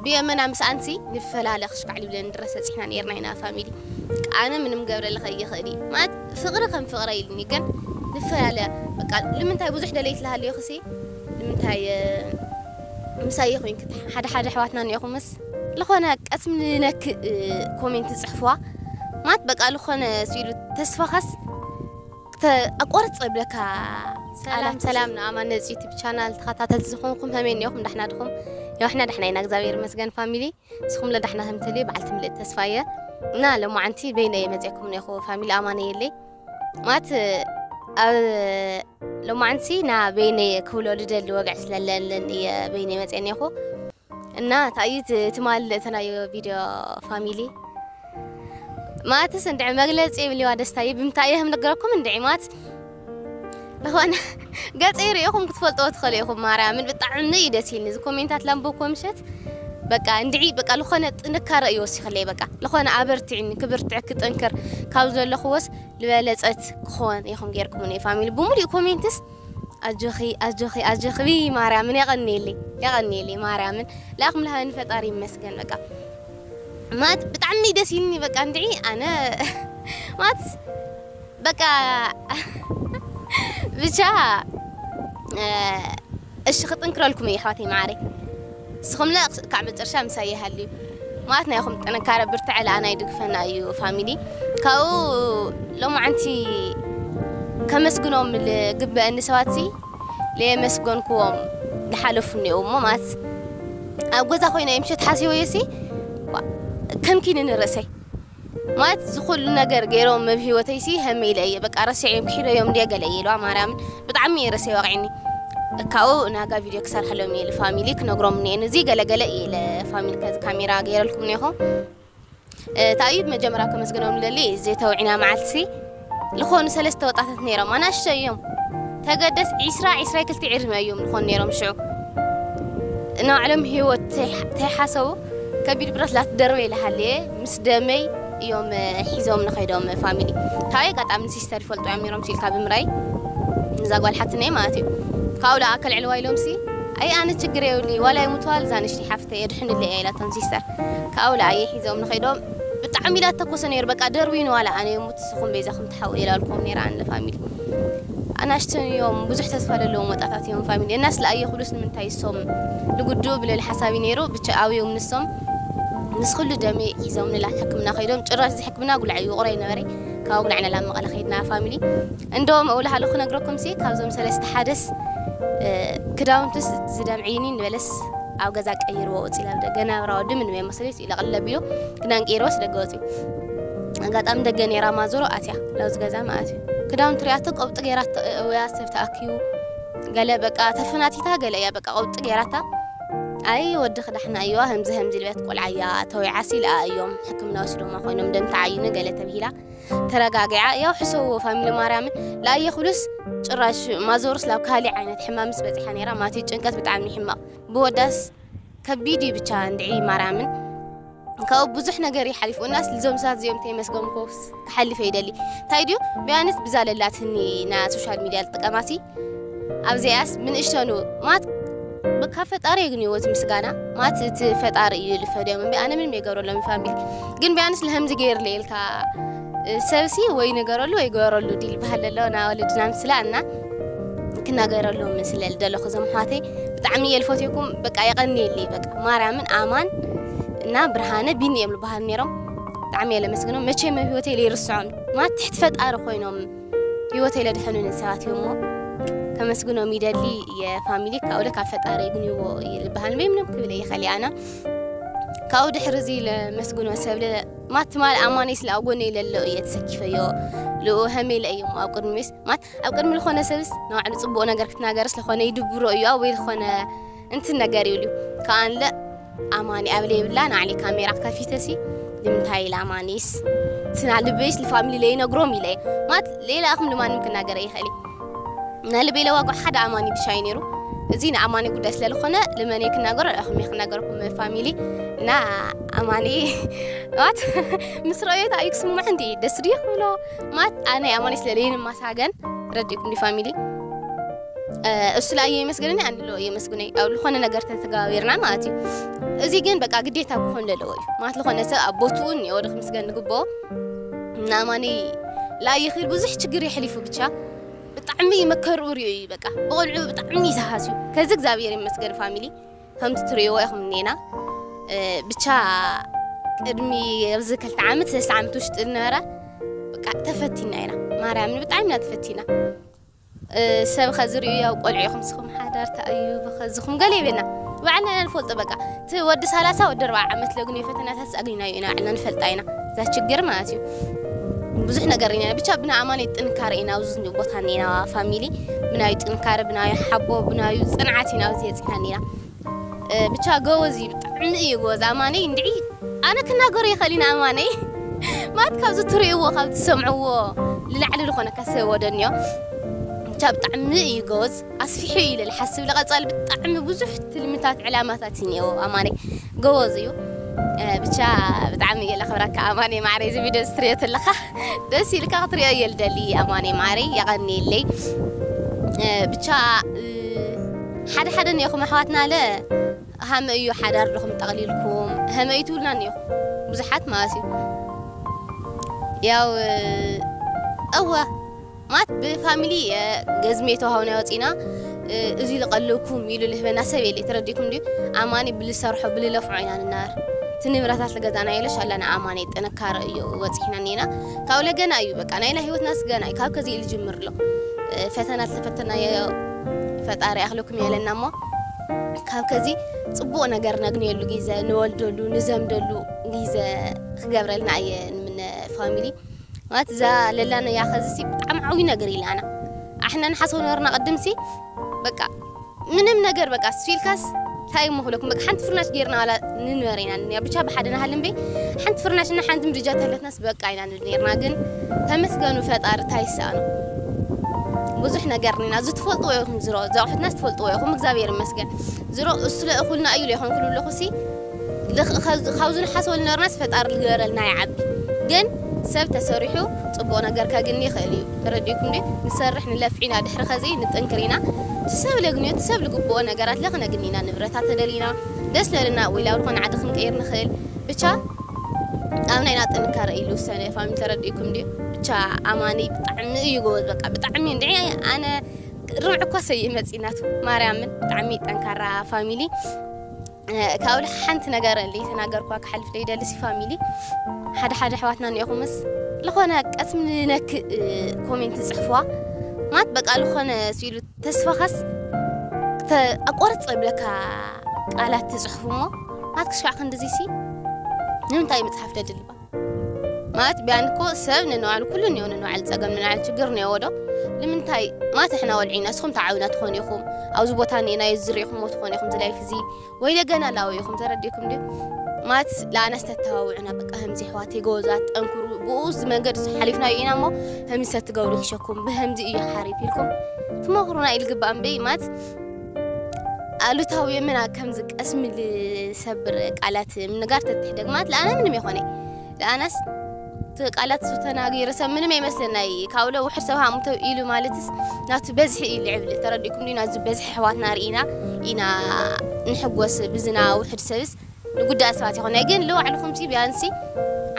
ብየመና ምስ ኣንሲ ንፈላለ ክሽካዕ ልብለን ድረስ በፂሕና ነርና ኢና ፋሚሊ። ኣነ ምንም ገብረልካ ይኽእል እዩ ማለት ፍቕሪ ከም ፍቕረ ኢልኒ ግን ንፈላለ በቃ ንምንታይ ብዙሕ ደለይት ልሃልዮ ክሲ ንምንታይ ምሳይ ኮይንክ ሓደ ሓደ ኣሕዋትና እኒኦኹምስ ዝኾነ ቀስም ንነክ ኮሜንት ፅሕፍዋ ማለት በቃ ዝኾነ ስኢሉ ተስፋኻስ ኣቋርፅ ብለካ። ሰላም ሰላም ንኣማን ነፂ ዩቲብ ቻናል ተኸታተልቲ ዝኾንኩም ከመይ እኒኦኹም ዳሕና ድኹም? ያው ሕና ዳሕና ኢና እግዚኣብሔር ይመስገን ፋሚሊ። ንስኹም ለዳሕና ከምትልዩ በዓልቲ ምልእቲ ተስፋ እየ። እና ሎማዓንቲ በይነ እየ መፅኤኩም እኒኹ ፋሚሊ ኣማነ የለይ ማለት ኣብ ሎማዓንቲ ና በይነ ክብሎ ልደሊ ወግዕ ስለለለን እየ በይነ መፅኤ እኒኹ። እና ታእዩ ትማል እተናዮ ቪድዮ ፋሚሊ ማለትስ እንድዒ መግለፂ የብልዋ ደስታየ ብምንታይ እየ ከም ነገረኩም እንድዒ ማለት ዝኾነ ገፀይ ርኢኹም ክትፈልጥዎ ትኽእሉ ኢኹም። ማርያምን ብጣዕሚ እዩ ደስ ኢልኒ እዚ ኮሜንታት ላንበብኩዎ ምሸት በቃ እንድዒ በቃ ዝኾነ ጥንካረ እዩ ወሲኽለይ በቃ ዝኾነ ኣበርትዕኒ ክብርትዕ ክጥንክር ካብ ዘለኽዎስ ልበለፀት ክኾን ኢኹም ገይርኩምኒ ፋሚሊ ብሙሉእ ኮሜንትስ ኣጆኺ ኣጆኺ ኣጆኺ ዊ ማርያምን የቐንየለይ የቐንየለይ ማርያምን ላእኹም ልሃበኒ ፈጣሪ ይመስገን በቃ ማለት ብጣዕሚ ደስ ኢልኒ በቃ እንድዒ ኣነ ማለት በቃ ብቻ እሺ ክጥንክረልኩም እየ ኣሕዋተይ መዓረይ ንስኹምለ ክሳዕ መጨረሻ ምሳይ ይሃልዩ ማለት ናይኹም ጥንካረ ብርትዐ ለኣና ይድግፈና እዩ ፋሚሊ ካብኡ ሎማዓንቲ ከመስግኖም ልግበአኒ ሰባትሲ ለየመስገንክዎም ዝሓለፉ እኒኦ እሞ ማለት ኣብ ገዛ ኮይነ ምሸት ሓሲበዮሲ ከምኪኒ ንርእሰይ ማለት ዝኩሉ ነገር ገይሮም መብ ህይወተይሲ ሀመ ኢለ እየ በቃ ረሲዐዮም ክሒዶ እዮም ድየ ገለ እየ ኢልዋ ማርያምን ብጣዕሚ እየ ረሲዐ ወቂዕኒ ካብኡ ናጋ ቪድዮ ክሰርሐሎም እየ ፋሚሊ ክነግሮም እኒአን እዚ ገለገለ እየ ኢለ ፋሚሊ ከዚ ካሜራ ገይረልኩም እኒኹ እታ እዩ መጀመርያ ከመስግኖም ልደሊ ዘይተውዒና መዓልትሲ ዝኾኑ ሰለስተ ወጣታት ነይሮም ኣናእሽተይ እዮም ተገደስ ዒስራ ዒስራ ክልተ ዕድመ እዮም ዝኾኑ ነይሮም ሽዑ እናባዕሎም ህይወት ተይሓሰቡ ከቢድ ብረት ላትደርበ ኢልሃልየ ምስ ደመይ እዮም ሒዞም ንኸይዶም ፋሚሊ ካብ ኣጋጣሚ ንሲስተር ይፈልጡ እዮም ነይሮም ሲልካ ብምራይ እዛ ጓል ሓትነይ ማለት እዩ ካብኡ ለኣከል ዕልዋ ኢሎም ሲ ኣይ ኣነ ችግር የብሊ ዋላ ይሙትዋል እዛ ንሽቲ ሓፍተ የድሕንለ እያ ኢላቶም ሲስተር ካብኡ ለኣየ ሒዞም ንኸይዶም ብጣዕሚ ኢላ ተኮሰ ነይሩ በቃ ደርቢኑ ዋላ ኣነ የሙት ንስኹም በይዛኹም ትሓው ኢላልኩም ነይራ ኣነ ፋሚሊ ኣናሽተን እዮም ብዙሕ ተስፋ ዘለዎም ወጣታት እዮም ፋሚሊ እናስ ለኣየ ኩሉስ ንምንታይ እሶም ንጉድኡ ብልል ሓሳቢ ነይሩ ብቻ ኣብዮም ንሶም ምስ ኩሉ ደሜ ሒዞም ንላ ሕክምና ከይዶም ጭራሽ እዚ ሕክምና ጉልዓ ይቁረ ይነበረ ካብ ጉልዓና ላብ መቐለ ከይድና ፋሚሊ እንደውም እውልሃሉ ክነግረኩም ሲ ካብዞም ሰለስተ ሓደስ ክዳውንትስ ዝደምዕይኒ ንበለስ ኣብ ገዛ ቀይርዎ ወፂላ ደገ ናብራ ወዲ ምንም መሰለይ ኢለ ቅለብ ኢሉ ክዳን ቀይርወስ ደገ ወፂኡ ኣጋጣሚ ደገ ነይራ ማዞሮ ኣትያ ላውዚ ገዛ ማለት እዩ ክዳውንቲ ሪኣቶ ቀብጢ ገይራ ወያ ሰብ ተኣኪቡ ገለ በቃ ተፈናቲታ ገለ እያ በቃ ቀብጢ ገይራታ ኣይ ወዲ ክዳሕና እየዋ ህምዚ ህምዚ ልበት ቆልዓ እያ ተወይዓሲ ኢልኣ እዮም ሕክምና ወሲዶማ ኮይኖም ደም ተዓይኑ ገለ ተብሂላ ተረጋጊዓ ያው ሕሰብዎ ፋሚሊ ማርያምን ለኣየ ክብሉስ ጭራሽ ማዞርስ ላብ ካሊእ ዓይነት ሕማምስ በፂሓ ነይራ ማቲ ጭንቀት ብጣዕሚ ሕማቕ ብወዳስ ከቢድ እዩ ብቻ እንድዒ ማርያምን ካብኡ ብዙሕ ነገር ይሓሊፉ እናስ ልዞም ሰባት እዚኦም ተይመስገንኮስ ክሓልፈ ይደሊ እንታይ ድዩ ቢያንስ ብዛ ለላትኒ ና ሶሻል ሚድያ ዝጥቀማሲ ኣብዚኣስ ብንእሽተኑ ማት ካብ ፈጣሪ የግንይዎ እቲ ምስጋና ማት እቲ ፈጣሪ እዩ ልፈድዮም እምቢ ኣነ ምንም የገብረሎም ፋሚሊ ግን ቢያንስ ለህምዚ ገይርለ ኢልካ ሰብሲ ወይ ንገረሉ ወይ ገበረሉ ዲል ባህል ኣሎ ና ወለድና ምስላ እና ክናገረሎም ስለ ልደለኹ ዘምሓተይ ብጣዕሚ እየ ልፈትየኩም በቃ የቐንየለይ በቃ ማርያምን ኣማን እና ብርሃነ ቢኒ እዮም ልበሃሉ ነይሮም ብጣዕሚ እየ ለመስግኖም መቸም ኣብ ህይወተይ ለይርስዖም ማለት ትሕቲ ፈጣሪ ኮይኖም ህይወተይ ለድሐኑኒ ሰባት እዮም እሞ ከመስግኖም ይደሊ የፋሚሊ ካብኡ ካብ ፈጣሪ ይግንይዎ ልበሃል ምንም ክብል ይኸል ኣና ካብኡ ድሕሪ እዚ ለመስግኖ ሰብ ማት ትማል ኣማኔስ ለኣጎነ ይለሎ እየ ተሰኪፈዮ ልኡ ሀሜለ እዮም ኣብ ቅድሚስ ማት ኣብ ቅድሚ ዝኾነ ሰብስ ንባዕሉ ፅቡቕ ነገር ክትናገርስ ዝኾነ ይድብሮ እዩ ወይ ዝኾነ እንትን ነገር ይብሉ ከኣንለ ኣማኒ ኣብ ለይብላ ንዓሊ ካሜራ ከፊተሲ ንምንታይ ኢላ ኣማኒስ ስና ልበይስ ንፋሚሊ ለይነግሮም ኢለ ማለት ሌላ ኣኹም ንማንም ክናገረ ይኽእል እዩ ናይ ልበይ ለዋጓ ሓደ ኣማኒ ብሻይ ነይሩ እዚ ንኣማኒ ጉዳይ ስለዝኾነ ልመን ክናገሮ ኣኹም ክናገርኩም ፋሚሊ እና ኣማኒ ዋት ምስ ረእዮት ኣዩ ክስምዖ እንዲ ደስ ድዩ ክብሎ ማት ኣነ ኣማኒ ስለለይን ማሳገን ረዲእኩም ዲ ፋሚሊ እሱ ላይ የመስገን እኔ አንድ ለው የመስገን ያው ለሆነ ነገር ተተጋባቢርና ማለት እዩ። እዚ ግን በቃ ግዴታ ክኾን ለለዎ እዩ ማለት ለኾነ ሰብ ኣብ ቦትኡ እኒኦ ወደ ክምስገን ንግቦ ናማኒ ላይ ይኽል ብዙሕ ችግር የሕሊፉ ብቻ ብጣዕሚ መከርኡ ሪኦ እዩ በቃ ብቆልዑ ብጣዕሚ ይሰሃስዩ። ከዚ እግዚኣብሔር ይመስገን ፋሚሊ ከምቲ ትሪእዎ ኢኹም እኔና ብቻ ቅድሚ ኣብዚ ክልተ ዓመት ሰለስተ ዓመት ውሽጢ ዝነበረ በቃ ተፈቲና ኢና። ማርያምን ብጣዕሚ ኢና ተፈቲና። ሰብ ከዝርእዩ ያው ቆልዑ ኢኹም ስኹም ሓዳር ተኣዩ ብኸዝኹም ገለ ይበና ባዕልና ኢና ንፈልጦ በቃ እቲ ወዲ ሰላሳ ወዲ ኣርባዓ ዓመት ለግንዮ ፈተናታት ኣግኝናዮ ኢና ባዕልና ንፈልጣ ኢና እዛ ችግር ማለት እዩ። ብዙሕ ነገር ኢና ብቻ ብና ኣማን ጥንካረ ኢና ኣብዚ ቦታ ኢና ፋሚሊ ብናዩ ጥንካረ ብናዩ ሓቦ ብናዩ ፅንዓት ኢና ኣብዚ የፅናን ኢና። ብቻ ጎበዝ እዩ ብጣዕሚ እዩ ጎበዝ ኣማነይ እንድዒ ኣነ ክናገሮ ይኽእል ኢና ኣማነይ ማለት ካብዚ ትርእይዎ ካብ ትሰምዕዎ ንላዕሊ ዝኾነካ ሰብ ወደንዮ። ብቻ ብጣዕሚ እዩ ጎበዝ ኣስፊሑ እዩ ኢለ ዝሓስብ ዝቐፃሊ ብጣዕሚ ብዙሕ ትልምታት ዕላማታት እዩ እኒኦ ኣማነይ ጎበዝ እዩ። ብቻ ብጣዕሚ እየ ለኽብረካ ኣማነይ ማዕረ እዚ ቪድዮ ዝትርእዮ ተለኻ ደስ ኢልካ ክትርእዮ እየ ልደሊ ኣማነይ ማዕረ የቐንየለይ። ብቻ ሓደ ሓደ እኒኦኹም ኣሕዋትና ለ ሃመ እዩ ሓዳር ዶኹም ጠቕሊልኩም ሃመ እዩ ትብሉና እኒኦኹም ብዙሓት ማለት እዩ። ያው እወ ማለት ብፋሚሊ ገዝሜ ተዋሃውና ወፂና እዚ ልቐልኩም ኢሉ ልህበና ሰብ የለ ተረዲኩም ድዩ? ኣማኒ ብልሰርሖ ብልለፍዖ ኢና ንናር እቲ ንብረታት ልገዛና የለሽ ኣላና ኣማኒ ጥንካረ እዩ ወፂሕና እኒና። ካብ ለገና እዩ በቃ ናይና ህይወትና ስገና እዩ ካብ ከዚ ኢሉ ጅምር ኣሎ። ፈተና ዝተፈተናዮ ፈጣሪ ኣኽለኩም የለና እሞ ካብ ከዚ ፅቡቕ ነገር ነግንየሉ ግዜ ንወልደሉ ንዘምደሉ ግዜ ክገብረልና እየ ንምነ ፋሚሊ ማለት እዛ ለላነያ ከዚ ሲ ብጣዕሚ ዓብዪ ነገር ኢላና ኣሕና ንሓስቦ ነበርና ቅድም ሲ በቃ ምንም ነገር በቃ ስፊልካስ እንታይ እሞ ክለኩም በቃ ሓንቲ ፍርናሽ ጌርና ዋላ ንንበር ኢና ንያ ብቻ ብሓደ ናሃልን በይ ሓንቲ ፍርናሽ እና ሓንቲ ምድጃ ተለትናስ በቃ ኢና ንብል ኔርና ግን ተመስገኑ ፈጣሪ እንታይ ይሰኣኖ ብዙሕ ነገር ኒና እዚ ትፈልጥዎ ኢኹም ዝሮ ዘቑሑትና ትፈልጥዎ ኢኹም እግዚኣብሔር ይመስገን ዝሮ እሱ ለእኹልና እዩ ለይኾን ክሉ ኣለኹ ሲ ካብዚ ንሓስበሉ ነበርናስ ፈጣሪ ዝገበረልና ይዓቢ ግን ሰብ ተሰሪሑ ፅቡቕ ነገር ከግኒ ይኽእል እዩ ተረዲእኩም ዲ ንሰርሕ ንለፍዒና ድሕሪ ከዚ ንጥንክር ኢና ትሰብ ለግንዮ ትሰብ ልግብኦ ነገራት ለክነግኒ ኢና ንብረታት ተደሊና ደስ ለልና ወይ ላብ ዝኾነ ዓዲ ክንቀይር ንኽእል ብቻ ኣብ ናይና ጥንካረ እዩ ልውሰነ ፋሚሊ ተረዲእኩም ድዩ ብቻ ኣማኒ ብጣዕሚ እዩ ጎበዝ በቃ ብጣዕሚ እንድዒ ኣነ ርብዕ እኳ ሰይእ መፂናቱ ማርያምን ብጣዕሚ ጠንካራ ፋሚሊ ካብኡ ሓንቲ ነገር እንደ ተናገርኳ ክሓልፍ ደይደልሲ ፋሚሊ ሓደ ሓደ ኣሕዋትና እኒኦኹምስ ዝኾነ ቀስም ንነክእ ኮሜንት ዝፅሕፍዋ ማለት በቃ ዝኾነ ስኢሉ ተስፋኻስ ኣቆርፅ ብለካ ቃላት ትፅሕፉ እሞ ማለት ክሽካዕ ክንድዚሲ ንምንታይ መፅሓፍ ደድልባ ማለት ቢያን እኮ ሰብ ንንባዕሉ ኩሉ እኒኦ ንንባዕሉ ፀገም ንንባዕሉ ችግር እኒኦ ዶ ንምንታይ ማለት ኣሕና ወልዒና እስኹም ተዓዊና ትኾኑ ኢኹም ኣብዚ ቦታ እኒና ዝርኢኹሞ ትኾኑ ኢኹም ዝላይፍ እዚ ወይ ለገና ላዊ ኢኹም ተረዲእኩም ድዩ ማለት ለኣነስ ተተባብዑና በቃ ከምዚ ኣሕዋት ይገወዛት ጠንክሩ ብኡ እዚ መንገዲ ሓሊፍናዮ ኢና እሞ ከምዚ ሰትገብሩ ይሕሸኩም ብከምዚ እዩ ሓሪፍ ኢልኩም ትመኽሩና ኢልግባእ እምበይ ማለት ኣሉታዊ ምና ከምዚ ቀስሚ ዝሰብር ቃላት ምንጋር ተትሕደግ ማለት ለኣነ ምንም የኾነ ለኣነስ እቲ ቃላት እሱ ተናጊሩ ሰብ ምንም ኣይመስለና እዩ ካብሎ ውሕድ ሰብ ሃሙተ ኢሉ ማለትስ ናቱ በዝሒ እዩ ልዕብል ተረዲእኩም ድዩ ናዚ በዝሒ ኣሕዋትና ርኢና ኢና ንሕጎስ ብዝና ውሕድ ሰብስ ንጉዳይ ሰባት ይኾነ ግን ልባዕልኹም ሲ ቢያንሲ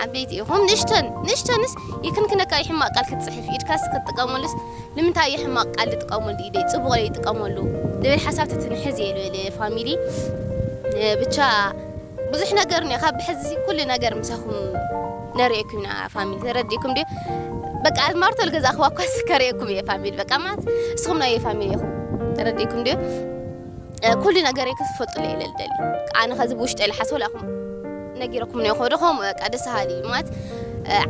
ዓበይቲ ኢኹም ንእሽተን ንእሽተንስ ይክንክነካ ይሕማቅ ቃል ክትፅሕፍ ኢድካስ ክትጥቀመሉስ ንምንታይ ይሕማቅ ቃል ዝጥቀመሉ ኢደይ ፅቡቅ ይጥቀመሉ ዝብል ሓሳብ ትትንሕዝ እየ ልብል ፋሚሊ ብቻ ብዙሕ ነገር እኒኦ ካብ ብሕዚ ኩሉ ነገር ምሳኹም ነርእየኩም ኢና ፋሚሊ ተረዲእኩም ድዩ በቃ ኣዝማርቶ ልገዛእኽዋ እኳስ ከርእየኩም እየ ፋሚሊ በቃ ማለት እስኹም ናይ ፋሚሊ ኢኹም ተረዲእኩም ድዩ ኩሉ ነገር እየ ክትፈልጡ እየ ለልደሊ ኣነ ከዚ ብውሽጢ ኢለ ሓስበ ላኹም ነጊረኩም ነው ኾዶ ኾም በቃ ደስ ሃሊ ማለት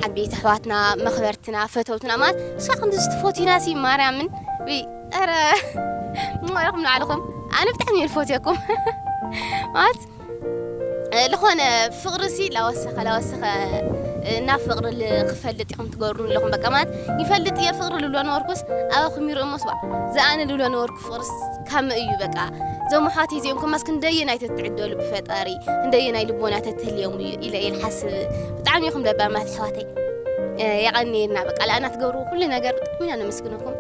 ዓበይቲ ኣሕዋትና መኽበርትና ፈተውትና ማለት እሳ ክንዲ ዝትፎቲና ሲ ማርያምን ረ ሞ ኢኹም ንባዕልኹም ኣነ ብጣዕሚ እየ ዝፈትየኩም ማለት ዝኾነ ፍቕሪ ሲ ላወሰኸ ላወሰኸ እና ፍቕሪ ክፈልጥ ኢኹም ትገብሩን ኣለኹም በቃ ማለት ይፈልጥ እየ ፍቕሪ ልብሎ ነበርኩስ ኣበኹም ይርእሞ ስባ ዝኣነ ልብሎ ነበርኩ ፍቕርስ ካመ እዩ በቃ እዞም ኣሕዋት እዚኦም ከማስ ክንደየናይ ተትዕደሉ ብፈጣሪ ክንደየናይ ልቦና ተትህልዮም እዩ ኢለ እየ ዝሓስብ ብጣዕሚ ኢኹም ለባማት ኣሕዋተይ የቐንየልና በቃ ለኣና ትገብሩ ኩሉ ነገር ብጣዕሚ ኢና ነመስግነኩም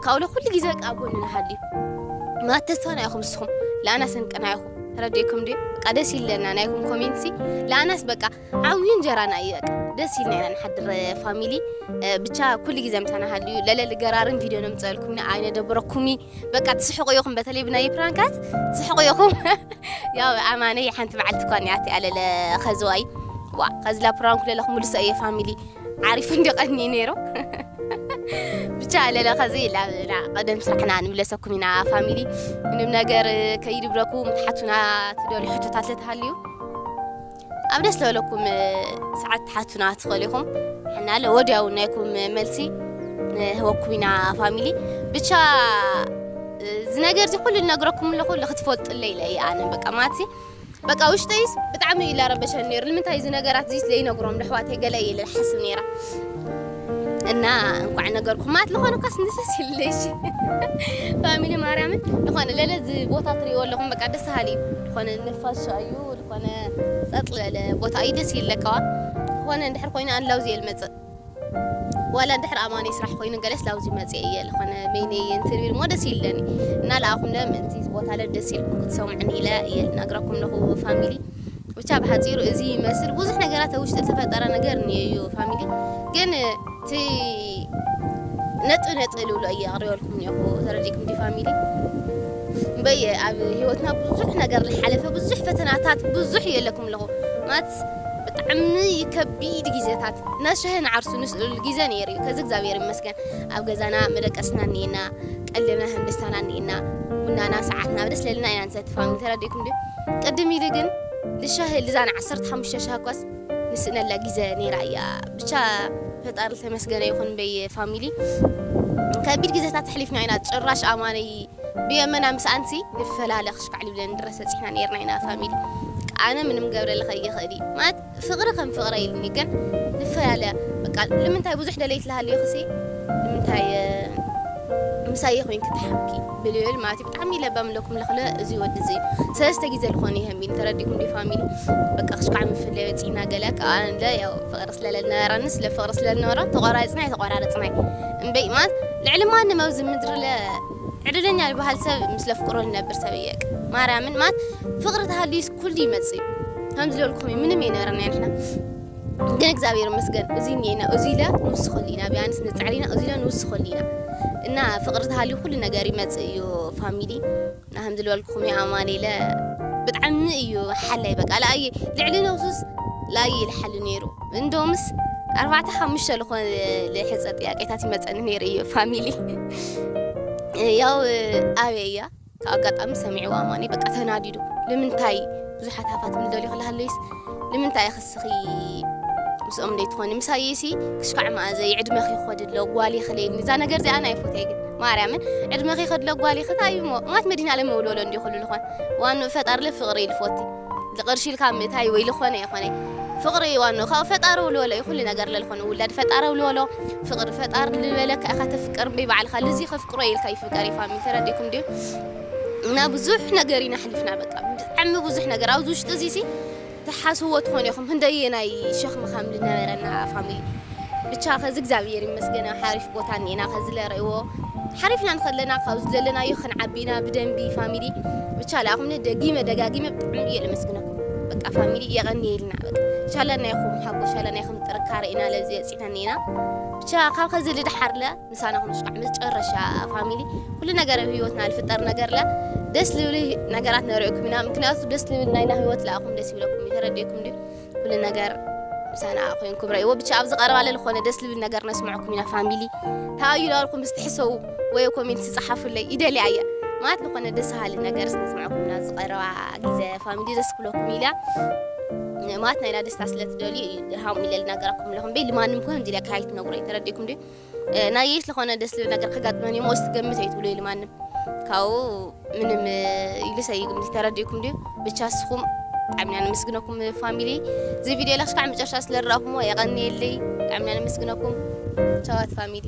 ካብኡ ኩሉ ግዜ በቃ ኣብ ጎንና ሃልዩ። ማለት ተስፋና ኢኹም ንስኹም፣ ለኣና ስንቅና ኢኹም። ተረዲእኩም ድዩ? በቃ ደስ ይለና ናይኩም ኮሜንትሲ። ለኣናስ በቃ ዓብዩ እንጀራና እዩ። በቃ ደስ ኢልና ኢና ንሓድር ፋሚሊ። ብቻ ኩሉ ግዜ ምሳና ሃልዩ። ለለሊ ገራርን ቪድዮ ነምፀልኩም ኢና፣ ኣይነደብረኩም እዩ። በቃ ትስሕቁ ኢኹም፣ በተለይ ብናይ ፕራንካት ትስሕቁ ኢኹም። ያው ኣማነይ ሓንቲ መዓልቲ እኳ እኒኣት ኣለለ ኸዝዋይ ዋ ኸዝላ ፕራንክ ለለኹ ሙሉሰ እየ ፋሚሊ። ዓሪፉ እንዲ ቀኒ ነይሩ። ብቻ ኣለለ ኸዚ ላ ላ ቀደም ስራሕና ንምለሰኩም ኢና ፋሚሊ። ምንም ነገር ከይድብረኩም ትሓቱና ትደልዩ ሕቶታት ለተሃልዩ ኣብ ደስ ለበለኩም ሰዓት ትሓቱና ትኽእሉ ኢኹም። ሕናለ ወዲያው ናይኩም መልሲ ንህበኩም ኢና ፋሚሊ። ብቻ እዚ ነገር እዚ ኩሉ ዝነግረኩም ኣለኹ ለክትፈልጡለይ ኢለ እየ ኣነ በቃ ማለት በቃ ውሽጠይስ ብጣዕሚ እዩ ላረበሸን ነይሩ። ንምንታይ እዚ ነገራት እዚ ዘይነግሮም ለሕዋተይ ገለ እየ ኢለ ሓስብ ነይራ። እና እንኳዕ ነገርኩም ማለት ዝኾነ እኳስ ንሰስ ይለሽ ፋሚሊ ማርያምን ዝኾነ ለለ እዚ ቦታ ትሪእዎ ኣለኹም በቃ ደስ ሃሊ ዝኾነ ነፋሻ እዩ ዝኾነ ጸጥ ለለ ቦታ እዩ ደስ ይለካዋ ዝኾነ እንድሕር ኮይኑ ኣንላውዚ የልመጽእ ዋላ እንድሕር ኣማኒ ስራሕ ኮይኑ ገለስ ላውዚ መጽእ እየ ዝኾነ በይነይ እንትን ቢል ሞ ደስ ይለኒ እና ለኣኹም ለ ምእንቲ እዚ ቦታ ለ ደስ ኢልኩም ክትሰምዑኒ ኢለ እየ ልነግረኩም ኣለኹ ፋሚሊ። ብቻ ብሓፂሩ እዚ ይመስል ብዙሕ ነገራት ኣብ ውሽጢ ዝተፈጠረ ነገር እኒኦ እዩ ፋሚሊ። ግን እቲ ነጥ ነጥ ልብሎ እየ ኣቕሪበልኩም እኒኦኹ ተረዲእኩም ዲ ፋሚሊ። እምበይ ኣብ ህይወትና ብዙሕ ነገር ዝሓለፈ ብዙሕ ፈተናታት ብዙሕ የለኩም ኣለኹ ማለት ብጣዕሚ ከቢድ ግዜታት እናሻሂ ንዓርሱ ንስእሉ ግዜ ነይሩ እዩ። ከዚ እግዚኣብሔር ይመስገን ኣብ ገዛና መደቀስና እኒኤና ቀልብና ህምብስታና እኒኤና ቡናና ሰዓትና ደስ ለልና ኢና ንሰቲ ፋሚሊ ተረዲእኩም ድዩ? ቅድም ኢሉ ግን ልሻሂ ልዛን ዓሰርተ ሓሙሽተ ሻሂ ኳስ ንስእነላ ግዜ ነይራ እያ። ብቻ ፈጣሪ ዝተመስገነ ይኹን በይ ፋሚሊ። ከቢድ ግዜታት ተሕሊፍና ኢና ጭራሽ ኣማነይ ብየመና ምስ ኣንቲ ንፈላለ ክሽካዕ ልብለን ድረስ በፂሕና ነይርና ኢና ፋሚሊ። ኣነ ምንም ገብረልኸ ይኽእል እዩ ማለት ፍቕሪ ከም ፍቕረ ኢልኒ ግን ንፈላለ በቃ ንምንታይ ብዙሕ ደለይት ልሃልዮ ክሲ ንምንታይ ምሳየ ኮይን ክትሓምኪ ብልብል ማለት እዩ። ብጣዕሚ ለባም ኣለኩም ለኽለ እዚ ወዲ እዚ ሰለስተ ግዜ ዝኾነ ይህም ኢሉ ተረዲኩም ዲ ፋሚሊ በቃ ክሽካዕ ምፍለ በፂሕና ገለ ከኣንለ ያው ፍቕሪ ስለለነበራኒ ስለ ፍቕሪ ስለነበራ ተቆራፅናይ ተቆራረፅናይ እምበይ ማለት ልዕሊ ማንም ኣብዚ ምድሪ ለ ዕድለኛ ዝበሃል ሰብ ምስ ለፍቅሮ ዝነብር ሰብ እየ። ማርያምን ማለት ፍቅሪ ተሃልዩስ ኩሉ ይመጽእ እዩ። ከም ዝበልኩም እዩ፣ ምንም የነበረና ንሕና። ግን እግዚኣብሔር ይመስገን እዚ እኒኤና፣ እዚ ኢለ ንውስኸሉ ኢና፣ ቢያንስ ንጽዕር ኢና፣ እዚ ኢለ ንውስኸሉ ኢና። እና ፍቅሪ ተሃልዩ ኩሉ ነገር ይመጽእ እዩ ፋሚሊ። እና ከም ዝበልኩም እዩ ኣማኑኤለ ብጣዕሚ እዩ ሓላይ በቃ። ለኣየ ልዕሊ ነብሱስ ለኣየ ይልሓሉ ነይሩ። እንደውምስ ኣርባዕተ ሓሙሽተ ዝኾነ ልሕጸ ጥያቄታት ይመጸኒ ነይሩ እዩ ፋሚሊ። ያው ኣበይ እያ ካብ ኣጋጣሚ ሰሚዕዋ ኣማኒ በቃ ተናዲዱ። ንምንታይ ብዙሓት ሃፋት ምደልዩ ክልሃለይስ ንምንታይ ክስኺ ምስኦም ደይትኾኒ ምሳይሲ ክሽካዕ መኣዘ ዕድመኺ ይኸድ ኣሎ ጓል ይኽለይኒ እዛ ነገር እዚኣ ናይ ፎትያ ግን ማርያምን ዕድመኺ ይኸድ ኣሎ ጓል ይኽታይ እሞ ማት መዲና ለመውልወሎ እንዲ ኩሉ ልኾን ዋንኡ ፈጣሪ ለፍቕሪ ኢልፎቲ ልቕርሺ ኢልካ ምእታይ ወይ ልኾነ ይኾነ ፍቕሪ ዋንኡ ካብ ፈጣሪ ውልወሎ እዩ ኩሉ ነገር ለልኾነ ውላድ ፈጣሪ ውልወሎ ፍቕሪ ፈጣሪ ልበለካ ኢኻ ተፍቅር እምበይ ባዕልኻ ልዚ ከፍቅሮ ኢልካ ይፍቀር እዩ ፋሚሊ ተረዲእኩም ድዩ እና ብዙሕ ነገር ኢና ኣሕሊፍና በቃ ብጣዕሚ ብዙሕ ነገር ኣብዚ ውሽጢ እዚ ሲ ትሓስብዎ ትኾኑ ኢኹም ክንደየናይ ሸኽሚ ከም ዝነበረና ፋሚሊ ብቻ ከዚ እግዚኣብሔር ይመስገን ኣብ ሓሪፍ ቦታ እኒና ከዚ ለርእዎ ሓሪፍና ንኸለና ካብ ዝደለናዮ ክንዓቢና ብደንቢ ፋሚሊ ብቻ ለኣኹምኒ ደጊመ ደጋጊመ ብጣዕሚ እየ ለመስግነኩም በቃ ፋሚሊ የቐንየልና በቃ ሻላ ናይኹም ሓጎስ ሻላ ናይኹም ጥርካረ ኢና ለዚ የፂና እኒና ብቻ ካብ ከዚ ልድሓርለ ምሳና ክንስካዕ መጨረሻ ፋሚሊ ኩሉ ነገር ኣብ ህይወትና ዝፍጠር ነገር ለ ደስ ልብል ነገራት ነርእኩም ኢና ምክንያቱ ደስ ልብል ናይና ህይወት ለኣኹም ደስ ይብለኩም ተረዲእኩም ድዩ ኩሉ ነገር ምሳና ኮይንኩም ረእይዎ ብቻ ኣብዚ ቀረባ ለልኾነ ደስ ልብል ነገር ነስምዐኩም ኢና ፋሚሊ ታዩ ላልኩም ምስ ትሕሰቡ ወይ ኮሜንት ዝፀሓፉለይ ይደልያ እየ ማለት ዝኾነ ደስ ሃሊ ነገር ነስምዐኩም ኢና ዝቀረባ ግዜ ፋሚሊ ደስ ክብለኩም ኢልያ ማለት ናይና ደስታ ስለ ትደልዩ ሃም ኢለ ልናገራኩም ኣለኹም በይ ልማንም ኮን እንዲለ ካይትነግሮ ተረዲእኩም ድዩ ናየይ ስለኾነ ደስ ልብል ነገር ክጋጥመን እሞ እስቲ ገምት ኣይትብሉ ኢሉ ማንም ካብኡ ምንም ኢሉ ሰይግምት ተረዲእኩም ድዩ ብቻ ስኹም ብጣዕሚ ኢና ነመስግነኩም ፋሚሊ እዚ ቪድዮ ለክሽካዕ መጨረሻ ስለረኣኹምዎ የቐንየለይ ብጣዕሚ ኢና ነመስግነኩም ቻዋት ፋሚሊ